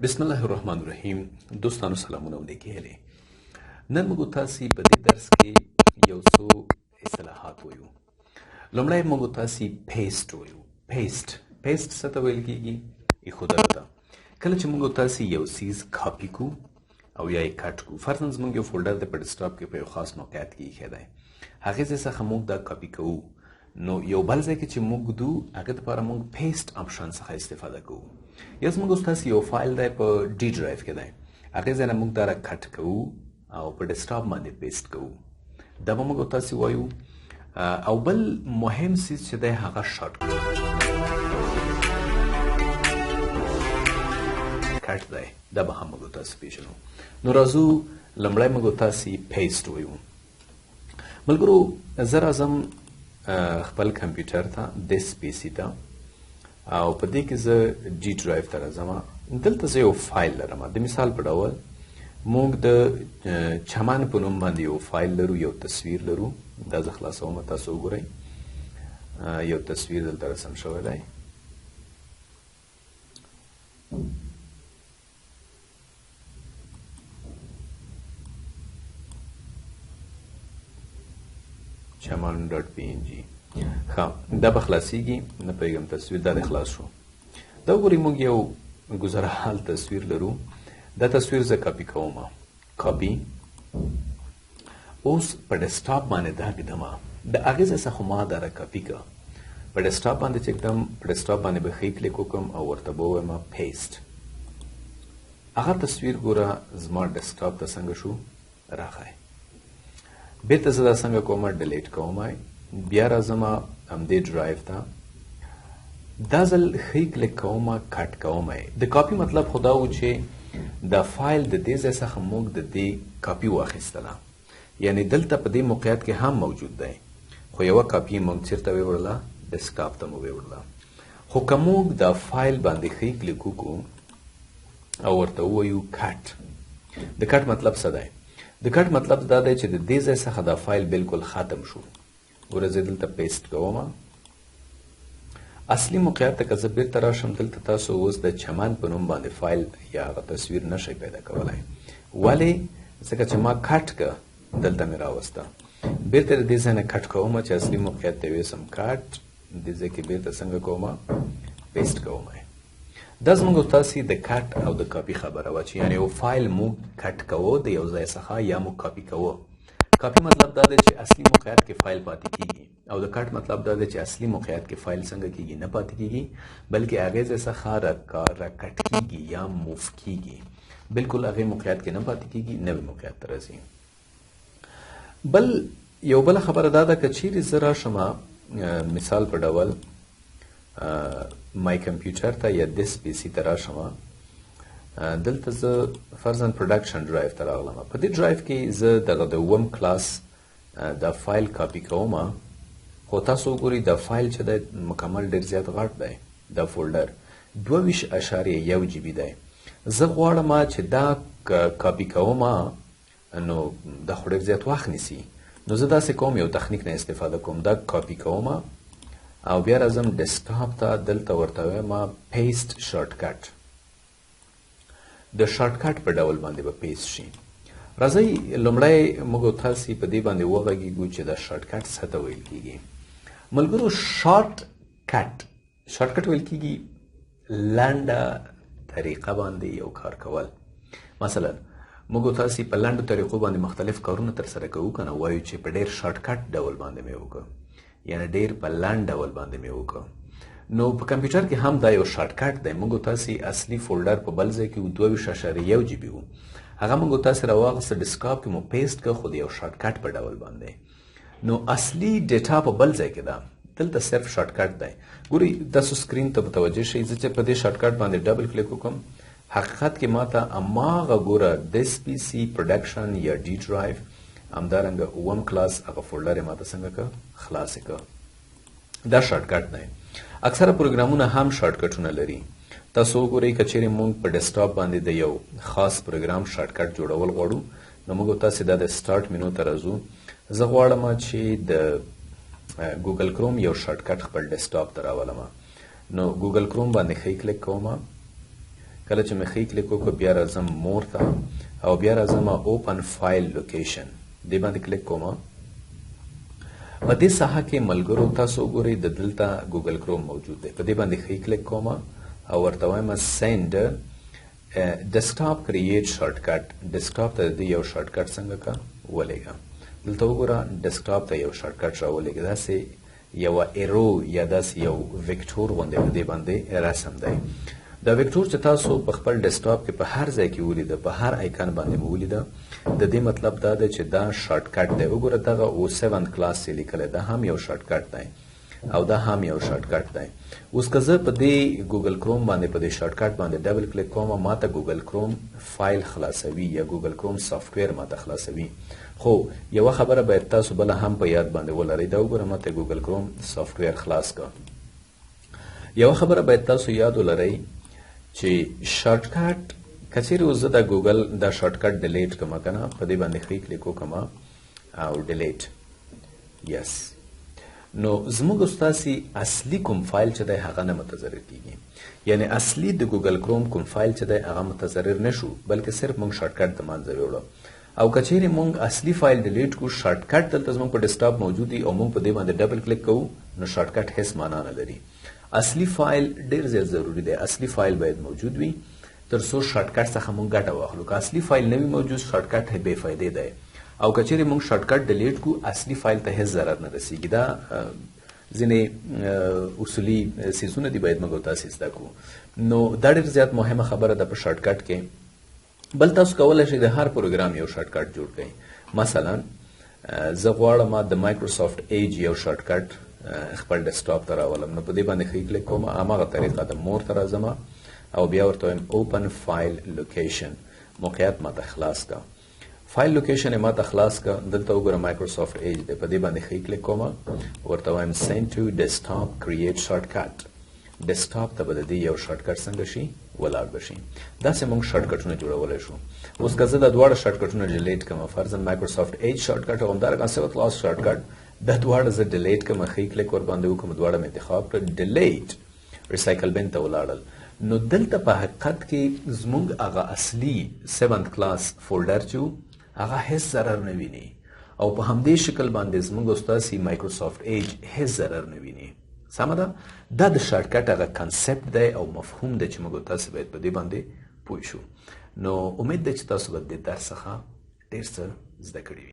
بسم الله الرحمن الرحیم. دوستانو سلامونه او نیکې هیلې. نن موږ تاسو په دې درس کې یو څو اصطلاحات وایو. لومړی موږ تاسو paste وایو. paste څه ته ویل کیږي؟ ایښودلو ته. کله چې موږ تاسو یو څیز کاپي کو او یا یې cut کو، فرضاً زموږ یو folder دی په ډیسکټاپ کې په یو خاص موقعیت کې ایښی دی، هغې ځای څخه موږ دا کاپي کوو، نو یو بل ځای کې چې موږ ږدو هغې دپاره موږ paste option څخه استفاده کوو. یا زموږ ستاسو یو فایل دی په D drive کې دی، هغې ځای نه موږ دا را cut کوو او په ډیسکټاپ باندې paste کوو، دا به موږ تاسو وایو. او بل مهم څیز چې دی هغه shortcut دی، دا به هم موږ تاسو پیژنو. نو راځو لومړی موږ تاسو paste وایو. ملګرو زه راځم خپل کمپیوټر ته، this PC ته، او په دې کې زه D drive ته راځم. دلته زه یو فایل لرم. د مثال په ډول موږ د چمن په نوم باندې یو فایل لرو، یو تصویر لرو. دا زه خلاصوم، تاسو وګورئ، یو تصویر دلته رسم شوی دی. chaman.png. ښه، دا به خلاصیږي، نه پوهېږم تصویر دا دی خلاص شو. دا وګورئ موږ یو ګذرحال تصویر لرو. دا تصویر زه کاپي کوم، کاپي. اوس په ډیسکټاپ باندې دا ږدم، د هغې ځای څخه ما دا را کاپي کړه. په ډیسکټاپ باندې چې ږدم، په ډیسکټاپ باندې به ښی کلیک وکړم او ورته به ووایم paste. هغه تصویر ګوره زما ډیسکټاپ ته څنګه شو راغی. بیرته زه دا څنګه کوم، delete کوم، بیا راځم همدې ډرایو ته، دا ځل ښی کلیک کوم، cut کوم. د کاپي مطلب خو دا و چې دا فایل د دې ځای څخه موږ د دې کاپي واخیستله، یعنی دلته په دې موقعیت کې هم موجود دی، خو یوه کاپي موږ چېرته ویوړله؟ ډیسکټاپ ته مو ویوړله. خو که موږ دا فایل باندې ښی کلیک وکړو او ورته ووایو cut، د cut مطلب څه دی؟ د cut مطلب دا دی چې د دې ځای څخه دا فایل بالکل ختم شو. ګوره زه دلته paste کوم، اصلي موقعیت ته که زه بیرته راشم، دلته تاسو اوس د چمن په نوم باندې فایل یا هغه تصویر نشئ پیدا کولی. ولې؟ ځکه چې ما cut که دلته مې راوسته. بیرته د دې ځای نه cut کوم چې اصلي موقعیت ته ویسم cut، دې ځای کې بیرته څنګه کوم؟ paste کوم. دا زموږ تاسې د cut او د کاپي خبره وه چې یعنې یو فایل موږ cut کوو د یو ځای څخه یا موږ کاپي کوو. کاپي مطلب دا دی چې اصلي موقعیت کې فایل پاتې کیږي، او د cut مطلب دا دی چې اصلي موقعیت کې فایل څنګه کیږي؟ نه پاتې کیږي، بلکې هغې ځای څخه را cut کیږي یا move کیږي، بالکل هغې موقعیت کې نه پاتې کیږي، نوې موقعیت ته راځي. بل یو بله خبره دا ده که چیرې زه راشم مثال په ډول my computer ته یا this PC ته راشم، دلته زه فرضاً production drive ته راغلم. په دې ډرایو کې زه دغه د اووم کلاس دا فایل کاپي کوم، خو تاسو وګورئ دا فایل چې دی مکمل ډېر زیات غټ دی، دا folder 22.1 GB دی. زه غواړم چې دا کاپي کوم، نو دا خو ډېر زیات وخت نیسي، نو زه داسې کوم، یو تخنیک نه استفاده کوم، دا کاپي کوم او بیا راځم ډیسکټاپ ته، دلته ورته وایم paste shortcut. د shortcut په ډول باندې به paste شي. راځئ لومړی موږ تاسې په دې باندې وغږېږو چې دا shortcut څه ته ویل کېږي. ملګرو shortcut ویل کېږي لنډه طریقه باندې یو کار کول. مثلا موږ تاسې په لنډو طریقو باندې مختلف کارونه ترسره کوو که نه، وایو چې په ډېر shortcut ډول باندې مې وکړو، یعنی ډېر په لنډ ډول باندې مې وکړو. نو په کمپیوټر کې هم دا یو shortcut دی. موږ تاسې اصلي folder په بل ځای کې و، 22.1 GB و، هغه موږ تاسې راواخیسته ډیسکټاپ کې مو paste کړ، خو د یو shortcut په ډول باندې. نو اصلي data په بل ځای کې ده، دلته صرف shortcut دی. ګورئ تاسو screen ته متوجه شئ، زه چې په دې shortcut باندې double click وکړم، حقیقت کې ما ته هماغه ګوره this PC production یا D drive، همدارنګه اووم کلاس هغه folder یې ما ته څنګه که خلاص یې کړ. دا shortcut دی. اکثره پروګرامونه هم shortcut ونه لري. تاسو وګورئ که چیرې موږ په ډیسکټاپ باندې د یو خاص پروګرام shortcut جوړول غواړو، نو موږ تاسې دا د start menu ته راځو. زه غواړم چې د ګوګل کروم یو shortcut خپل ډیسکټاپ ته راولم، نو ګوګل کروم باندې ښی کلیک کوم. کله چې مې ښی کلیک وکړو، بیا راځم more ته او بیا راځم open file location، دې باندې کلیک کوم. په دې ساحه کې ملګرو تاسو وګورئ، د دلته ګوګل کروم موجود دی. په دې باندې ښی کلیک کوم او ورته وایم send desktop create shortcut. ډیسکټاپ ته د دې یو shortcut څنګه که ولېږه. دلته وګوره، ډیسکټاپ ته یو shortcut راولېږه. داسې یوه arrow یا داسې یو ویکټور غوندې په دې باندې رسم دی. دا ویکټور چې تاسو په خپل ډیسکټاپ کې په هر ځای کې ولیده، په هر icon باندې مو ولیده، د دې مطلب دا دی چې دا shortcut دی. وګوره، دغه او 7 کلاس یې لیکلی، دا هم یو shortcut دی او دا هم یو shortcut دی. اوس که زه په دې ګوګل کروم باندې، په دې shortcut باندې double click کوم، ماته ګوګل کروم فایل خلاصوي یا ګوګل کروم software ماته خلاصوي. خو یوه خبره باید تاسو بله هم په یاد باندې ولرئ. دا وګوره، ماته ګوګل کروم software خلاص کړ. یوه خبره باید تاسو یاد ولرئ چې shortcut که چیرې اوس زه دا ګوګل دا shortcut delete کړم که نه، په دې باندې ښی کلیک وکړم او delete، yes، نو زموږ ستاسې اصلي کوم فایل چې دی هغه نه متضرر کیږي. یعنی اصلي د ګوګل کروم کوم فایل چې دی هغه متضرر نشو، بلکې صرف موږ shortcut د منځه ویوړو. او که چیرې موږ اصلي فایل delete کړو، shortcut دلته زموږ په ډیسکټاپ موجود دی او موږ په دې باندې double click کوو، نو shortcut هیڅ معنا نه لري. اصلي فایل ډیر زیات ضروري دی. اصلي فایل باید موجود وي تر څو shortcut څخه موږ ګټه واخلو. که اصلي فایل نه وي موجود، shortcut بې فایدې دی. او که چیرې موږ shortcut delete کړو، اصلي فایل ته هیڅ ضرر نه رسیږي. دا ځینې اصولي څیزونه دي، باید موږ تاسې زده کړو. نو دا ډېر زیات مهمه خبره ده په shortcut کې. بل تاسو کولی شئ د هر پروګرام یو shortcut جوړ کړئ. مثلا زه غواړم د مایکروسافټ ایج یو shortcut خپل ډیسکټاپ ته راولم، نو په دې باندې ښی کلیک کوم، هماغه طریقه د more ته راځم او بیا ورته وایم open file location، موقعیت ماته خلاص کړه. file location یې ماته خلاص کړه. دلته وګوره، مایکروسافټ ایج دی. په دې باندې ښی کلیک کوم، ورته وایم send to desktop create shortcut. ډیسکټاپ ته به د دې یو shortcut څنګه شي ولاړ به شي. داسې موږ shortcut ونه جوړولی شو. اوس که زه دا دواړه shortcut ونه delete کړم، فرضاً مایکروسافټ ایج shortcut او همدارنګه 7 کلاس shortcut، دا دواړه زه delete کړم، ښی کلیک ورباندې وکړم، دواړه مې انتخاب کړل، delete، recycle bin ته ولاړل. نو دلته په حقیقت کې زموږ هغه اصلي 7 کلاس folder چې هغه هیڅ ضرر نه ویني، او په همدې شکل باندې زموږ ستاسې مایکروسافټ ایج هیڅ ضرر نه ویني. سمه ده؟ دا د shortcut هغه concept دی او مفهوم دی چې موږ تاسو باید په دې باندې پوه شو. نو امید دی چې تاسو به د دې درس څخه ډېر څه زده کړي وي.